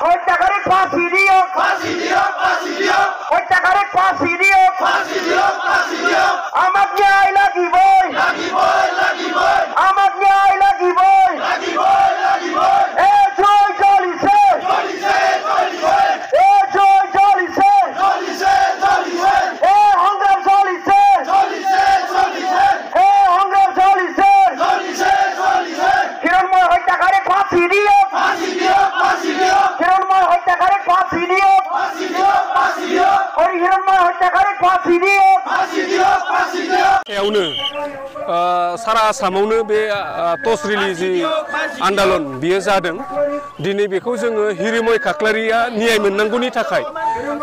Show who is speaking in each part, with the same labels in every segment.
Speaker 1: হত্যাকারী ফাঁসি দিও হত্যাকারী ফাঁসি দিও আমার ন্যায় লাগিবই আমার ন্যায় লাগিবই এ জয় চলিছে এ জয় চলিছে এ সংগ্রাম চলিছে এ সংগ্রাম চলিছে হিরণময় হত্যাকারী ফাঁসি দিও হিরণময় হত্যাকারী ফাঁসি দিও হরি হিরণময় হত্যাকারী ফাঁসি দিও
Speaker 2: सारा आसामावनो बे टस रिलिजि आन्दोलन बियो जादों दिनै बेखौ जोङो हिरिमय खाख्लारिया न्याय मोननांगौनि थाखाय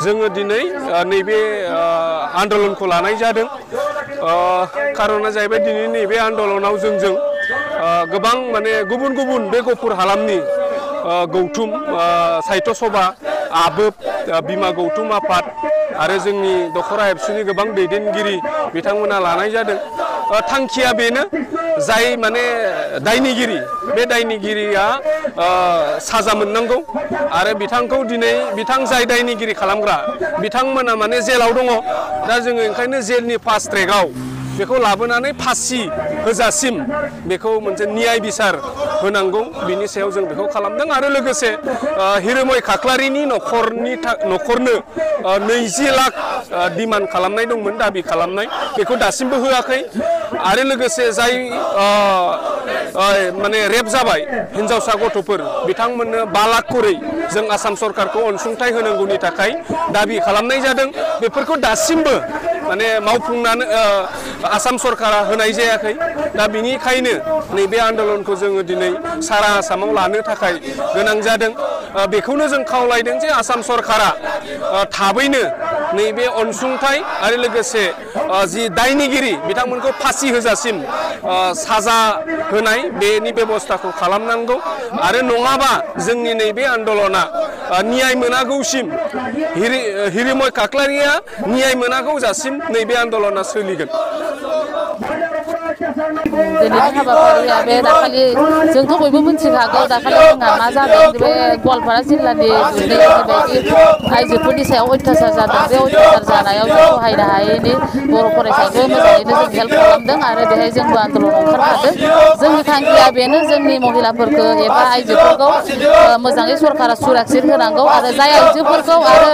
Speaker 2: जोङो दिनै नैबे आन्दोलनखौ लानाय जादों कारना जाहैबाय दिनै नैबे आन्दोलनाव जोंजों गोबां माने गुबुन गुबुन बे गफुर हालामनि गौथुम साहित्य सभा आबोब बिमा गौथुम आफाद आरो जोंनि दखरा एबसुनि गोबां दैदेनगिरि बिथांमोना लानाय जादों थांखिया बेनो जाय माने दायनिगिरि बे दायनिगिरिया साजा मोननांगौ आरो बिथांखौ दिनै बिथां जाय दायनिगिरि खालामग्रा बिथांमोना माने जेलाव दङ दा जोङो ओंखायनो जेलनि फास्ट ट्रेकआव बेखौ लाबोनानै फासि होजासिम बेखौ मोनसे न्याय बिसार होनांगौ बिनि सायाव जों बेखौ खालामदों आरो लोगोसे हिरमय खाख्लारिनि न'खरनो 20 लाख डिमान्ड खालामनाय दंमोन दाबि खालामनाय बेखौ दासिमबो होआखै आरो लोगोसे जाय माने रेप जाबाय हिनजावसा गथ'फोर बिथांमोननो 5 लाख करै जों आसाम सरकारखौ अनसुंथाइ होनांगौनि थाखाय दाबि खालामनाय जादों बेफोरखौ दासिमबो माने मावफुंनानै आसाम सरकारा होनाय जायाखै दा बिनिखायनो नैबे आन्दोलनखौ जोङो दिनै सारा आसामाव लानो थाखाय गोनां जादों बेखौनो जों खावलायदों जे आसाम सरकारा थाबैनो नैबे अनसुंथाइ आरो लोगोसे जि दायनिगिरि बिथांमोनखौ फासि होजासिम साजा होनाय बेनि बेबस्थाखौ खालामनांगौ आरो नङाबा जोंनि नैबे आन्दोलना न्याय मोनागौसिम हिरिमय खाख्लारिया न्याय मोनागौ जासिम नैबे आन्दोलना सोलिगोन
Speaker 3: दिनैनि हाबाफारिया बे दाखालि जोंथ' बयबो मिथिखागौ दाखालि जोंहा मा जादों बे गवालपारा जिल्लानि बायदि आइजोफोरनि सायाव अयथासार जादों बे अयथासार जानायाव जों सहायनो हायैनि बर' फरायसाखौ मोजाङैनो जों हेल्प खालामदों आरो बेहाय जोंबो आन्दोलन ओंखारफादों जोंनि थांखिया बेनो जोंनि महिलाफोरखौ एबा आइजोफोरखौ मोजाङै सरकारा सुरक्षित होनांगौ आरो जाय आइजोफोरखौ आरो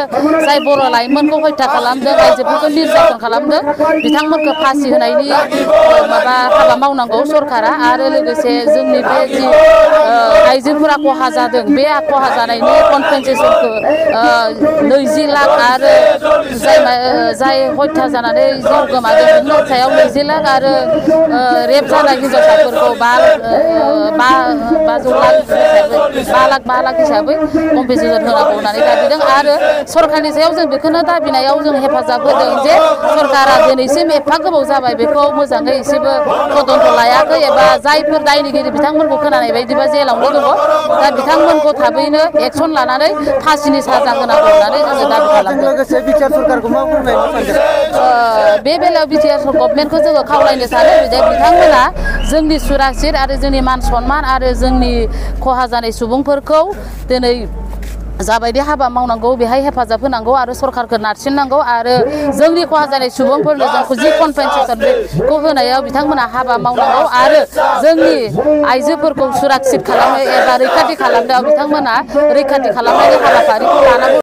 Speaker 3: जाय बर' लाइमोनखौ हत्या खालामदों आइजोफोरखौ निर्यातन खालामदों बिथांमोनखौ फासि होनायनि माबा हाबा मावनांगौ सरकारा आरो लोगोसे जोंनि बे जि आइजोफोरा खहा जादों बे खहा जानायनि कम्पेनसेसनखौ 20 लाख आरो जाय हत्या जानानै जिउ गोमादों बिनि सायाव 20 लाख आरो रेप जानाय हिनजावसाफोरखौ 5 लाख हिसाबै कम्पेनसेसन होनांगौ होननानै दाबिदों आरो सरकारनि सायाव जों बेखौनो दाबिनायाव जों हेफाजाब होदों जे सरकारा दिनैसिम एफा गोबाव जाबाय बेखौ मोजाङै एसेबो तदन्त लायाखै एबा जायफोर दायनिगिरि बिथांमोनखौ खोनानाय बायदिबा जेलावनो दङ दा बिथांमोनखौ थाबैनो एक्सन लानानै फासिनि साजा होनांगौ होननानै जोङो दाबि खालामदों बे बेलायाव बिटिआर गभर्नमेन्टखौ जोङो खावलायनो सानो जे बिथांमोना जोंनि सुरक्षित आरो जोंनि मान सन्मान आरो जोंनि खहा जानाय सुबुंफोरखौ दिनै जाबायदि हाबा मावनांगौ बेहाय हेफाजाब होनांगौ आरो सरकारखौ नारसिननांगौ आरो जोंनि खहा जानाय सुबुंफोरनो जोंखौ जि कम्पेनसेसन बेखौ होनायाव बिथांमोना हाबा मावनांगौ आरो जोंनि आइजोफोरखौ सुरक्षित खालामनो एबा रैखाथि खालामनायाव बिथांमोना रैखाथि खालामनायनि हाबाफारिखौ लानांगौ।